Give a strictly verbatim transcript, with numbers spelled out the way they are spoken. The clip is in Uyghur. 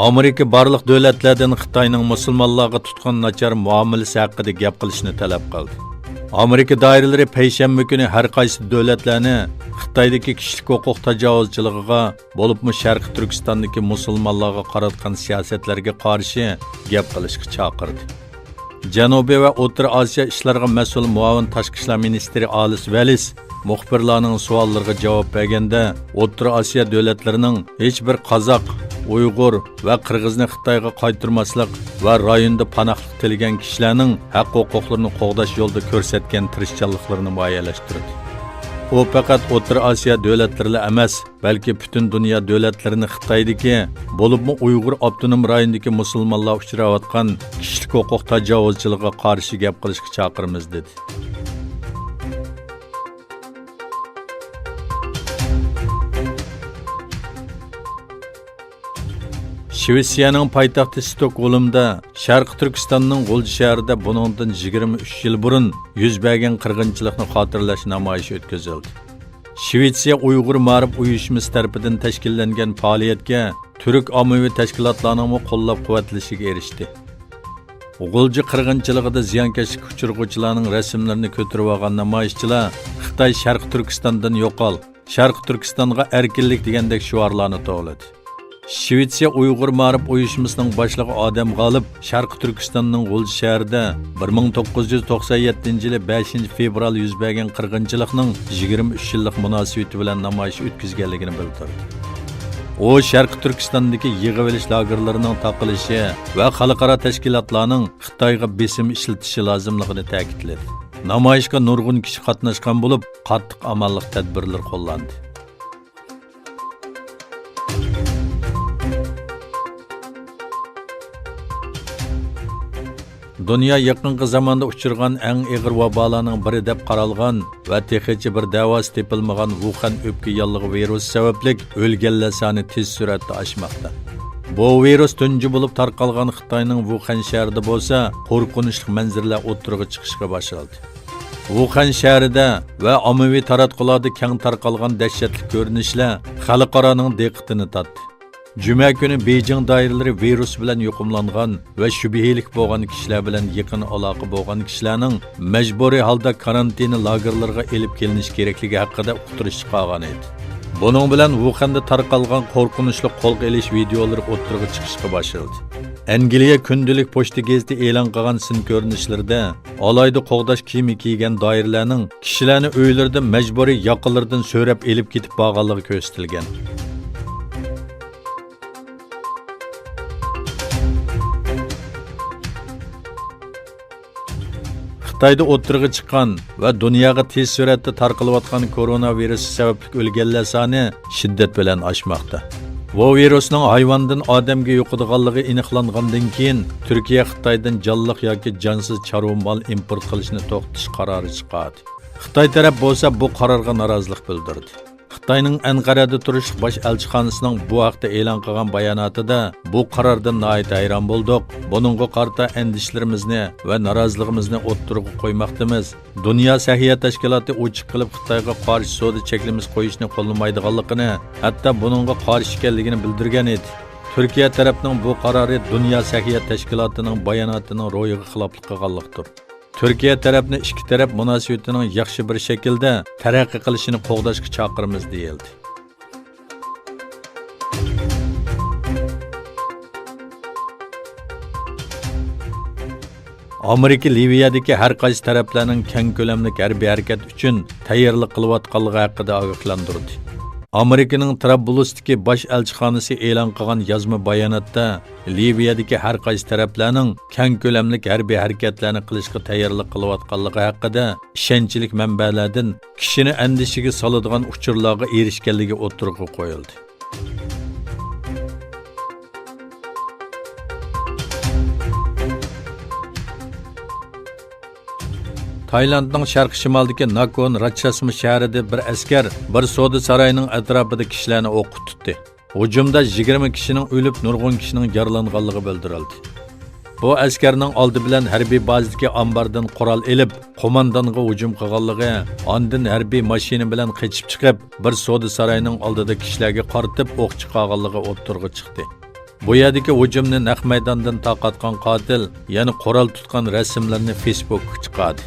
ئامېرىكا بارلىق دۆلەتلەردىن خىتاينىڭ مۇسۇلمانلارغا تۇتقان ناچار مۇئامىلىسى ھەققىدە گەپ قىلىشنى تەلەپ قىلدى. ئامېرىكا دائىرىلىرى پەيشەنبە كۈنى ھەر قايسى دۆلەتلەرنى خىتايدىكى كىشىلىك ھوقۇق تاجاۋۇزچىلىقىغا، بولۇپمۇ شەرقىي تۈركىستاندىكى مۇسۇلمانلارغا قاراتقان سىياسەتلەرگە قارشى گەپ قىلىشقا چاقىردى. جەنۇبىي ۋە ئوتتۇرا ئاسىيا ئىشلىرىغا مەسئۇل مۇئاۋىن تاشقى ئىشلار مىنىستىرى ئالىس ۋەلىس مۇخبىرلارنىڭ سوئاللىرىغا جاۋاب بەرگەندە، ئوتتۇرا ئاسىيا دۆلەتلىرىنىڭ ھېچ بىر قازاق، ئۇيغۇر ۋە قىرغىزنى خىتايغا قايتۇرماسلىق ۋە رايوندا پاناھلىق تىلىگەن كىشىلەرنىڭ ھەق-ھوقۇقلىرىنى قوغداش يولىدا كۆرسەتكەن تىرىشچانلىقلىرىنى مۇئەييەنلەشتۈردى. ئۇ پەقەت ئوتتۇرا ئاسىيا دۆلەتلىرىلا ئەمەس، بەلكى پۈتۈن دۇنيا دۆلەتلىرىنى خىتايدىكى، بولۇپمۇ ئۇيغۇر ئاپتونوم رايونىدىكى مۇسۇلمانلار ئۇچراۋاتقان كىشىلىك ھوقۇق تاجاۋۇزچىلىقىغا قارشى گەپ قىلىشقا چاقىرىمىز، دېدى. شىۋېتسىيەنىڭ پايتەختى ستوكھولمدا، شەرقىي تۈركىستاننىڭ غۇلجا شەھىرىدە بۇنىڭدىن يىگىرمە ئۈچ يىل بۇرۇن يۈز بەرگەن قىرغىنچىلىقنى خاتىرىلەش نامايىشى ئۆتكۈزۈلدى. شىۋېتسىيە ئۇيغۇر مائارىپ ئۇيۇشمىسى تەرىپىدىن تەشكىللەنگەن پائالىيەتكە تۈرك ئاممىۋى تەشكىلاتلارنىڭمۇ قوللاپ-قۇۋۋەتلىشىگە ئېرىشتى. غۇلجا قىرغىنچىلىقىدا زىيانكەشلىككە ئۇچرىغۇچىلارنىڭ رەسىملىرىنى كۆتۈرۈۋالغان نامايىشچىلار «خىتاي شەرقىي تۈركىستاندىن يوقال! شەرقىي تۈركىستانغا ئەركىنلىك» دېگەندەك شوئارلارنى توۋلىدى. شىۋېتسىيە ئۇيغۇر مائارىپ ئۇيۇشمىسىنىڭ باشلىقى ئادەم غالىپ شەرقىي تۈركىستاننىڭ غۇلجا شەھىرىدە بىر مىڭ توققۇز يۈز توقسان يەتتىنچى يىلى بەشىنچى فېۋرال يۈز بەرگەن قىرغىنچىلىقنىڭ يىگىرمە ئۈچ يىللىق مۇناسىۋىتى بىلەن نامايىش ئۆتكۈزگەنلىكىنى بىلدۈردى. ئۇ شەرقىي تۈركىستاندىكى يىغىۋېلىش لاگېرلىرىنىڭ تاقىلىشى ۋە خەلقئارا تەشكىلاتلارنىڭ خىتايغا بېسىم ئىشلىتىشى لازىملىقىنى تەكىتلىدى. نامايىشقا نۇرغۇن كىشى قاتناشقان بولۇپ، قاتتىق ئامانلىق تەدبىرلىرى قوللاندى. دۇنيا يېقىنقى زاماندا ئۇچرىغان ئەڭ ئېغىر ۋابالارنىڭ بىرى دەپ قارالغان ۋە تېخىچە بىر دەۋاسى تېپىلمىغان ۋۇخەن ئۆپكە ياللۇغى ۋىرۇسى سەۋەبلىك ئۆلگەنلەر سانى تېز سۈرئەتتە ئاشماقتا. بۇ ۋىرۇس تۇنجى بولۇپ تارقالغان خىتاينىڭ ۋۇخەن شەھىرىدە بولسا قورقۇنچلۇق مەنزىرىلەر ئوتتۇرىغا چىقىشقا باشلىدى. ۋۇخەن شەھىرىدە ۋە ئاممىۋى تاراتقۇلاردا كەڭ تارقالغان دەھشەتلىك كۆرۈنۈشلەر خەلقئارانىڭ دىققىتىنى تارتتى. جۈمە كۈنى بېيجىڭ دائىرىلىرى ۋىرۇس بىلەن يۇقۇملانغان ۋە شۈبھىلىك بولغان كىشىلەر بىلەن يېقىن ئالاقە بولغان كىشىلەرنىڭ مەجبۇرىي ھالدا كارانتىنا لاگېرلىرىغا ئېلىپ كېلىنىشى كېرەكلىكى ھەققىدە ئۇقتۇرۇش چىقارغان ئىدى. بۇنىڭ بىلەن ۋۇخەندە تارقالغان قورقۇنچلۇق قولغا ئېلىش ۋىدېئولىرى ئوتتۇرىغا چىقىشقا باشلىدى. ئەنگلىيە كۈندىلىك پوچتا گېزىتى ئېلان قىلغان سىن كۆرۈنۈشلىرىدە ئالاھىدە قوغداش كىيىمى كىيگەن دائىرىلەرنىڭ كىشىلەرنى ئۆيلىرىدىن مەجبۇرىي ياقىلىرىدىن سۆرەپ ئېلىپ كېتىپ بارغانلىقى كۆرسىتىلگەن. خىتايدا ئوتتۇرىغا چىققان ۋە دۇنياغا تېز سۈرئەتتە تارقىلىۋاتقان كورونا ۋىرۇسى سەۋەبلىك ئۆلگەنلەر سانى شىددەت بىلەن ئاشماقتا. بۇ ۋىرۇسنىڭ ھايۋاندىن ئادەمگە يۇقىدىغانلىقى ئېنىقلانغاندىن كېيىن، تۈركىيە خىتايدىن جانلىق ياكى جانسىز چارۋا مال ئىمپورت قىلىشنى توختىتىش قارارى چىقاردى. خىتاي تەرەپ بولسا بۇ قارارغا نارازىلىق بىلدۈردى. خىتاينىڭ ئەنقەرەدە تۇرۇشلۇق باش ئەلچىخانىسىنىڭ بۇ ھەقتە ئېلان قىلغان باياناتىدا بۇ قاراردىن ناھايىتى ھەيران بولدۇق. بۇنىڭغا قارىتا ئەندىشىلىرىمىزنى ۋە نارازىلىقىمىزنى ئوتتۇرىغا قويماقتىمىز. دۇنيا سەھىيە تەشكىلاتى ئوچۇق قىلىپ خىتايغا قارشى سودا چەكلىمىسى قويۇشنى قوللىمايدىغانلىقىنى، ھەتتا بۇنىڭغا قارشى ئىكەنلىكىنى بىلدۈرگەن ئىدى. تۈركىيە تەرەپنىڭ بۇ قارارى دۇنيا سەھىيە تەشكىلاتىنىڭ باياناتىنىڭ روھىغا خىلاپلىق قىلغانلىقتۇر. تۈركىيە تەرەپنى ئىككى تەرەپ مۇناسىۋىتىنىڭ ياخشى بىر شەكىلدە تەرەققىي قىلىشىنى قوغداشقا چاقىرىمىز، دېيىلدى. ئامېرىكا لىۋىيەدىكى ھەر قايسى تەرەپلەرنىڭ كەڭ كۆلەملىك ھەربىي ھەرىكەت ئۈچۈن تەييارلىق قىلىۋاتقانلىقى ھەققىدە ئاگاھلاندۇردى. ئامېرىكىنىڭ ترابلۇستىكى باش ئەلچىخانىسى ئېلان قىلغان يازما باياناتتا، لىۋىيەدىكى ھەر قايسى تەرەپلەرنىڭ كەڭ كۆلەملىك ھەربىي ھەرىكەتلەرنى قىلىشقا تەييارلىق قىلىۋاتقانلىقى ھەققىدە ئىشەنچلىك مەنبەلەردىن كىشىنى ئەندىشىگە سالىدىغان ئۇچۇرلارغا ئېرىشكەنلىكى ئوتتۇرىغا قويۇلدى. تايلاندنىڭ شەرقىي شىمالىدىكى ناكون راچاسما شەھىرىدە بىر ئەسكەر بىر سودا سارايىنىڭ ئەتراپىدا كىشىلەرنى ئوققا تۇتتى. ھۇجۇمدا يىگىرمە كىشىنىڭ ئۆلۈپ، نۇرغۇن كىشىنىڭ يارىلانغانلىقى بىلدۈرۈلدى. بۇ ئەسكەرنىڭ ئالدى بىلەن ھەربىي بازىدىكى ئامباردىن قورال ئېلىپ، قوماندانغا ھۇجۇم قىلغانلىقى، ئاندىن ھەربىي ماشىنا بىلەن قېچىپ چىقىپ، بىر سودا سارايىنىڭ ئالدىدا كىشىلەرگە قارىتىپ ئوق چىقارغانلىقى ئوتتۇرىغا چىقتى. بۇ يەردىكى ھۇجۇمنى نەق مەيداندىن تارقاتقان قاتىل يەنە قورال تۇتقان رەسىملىرىنى فېيسبۇكقا چىقاردى.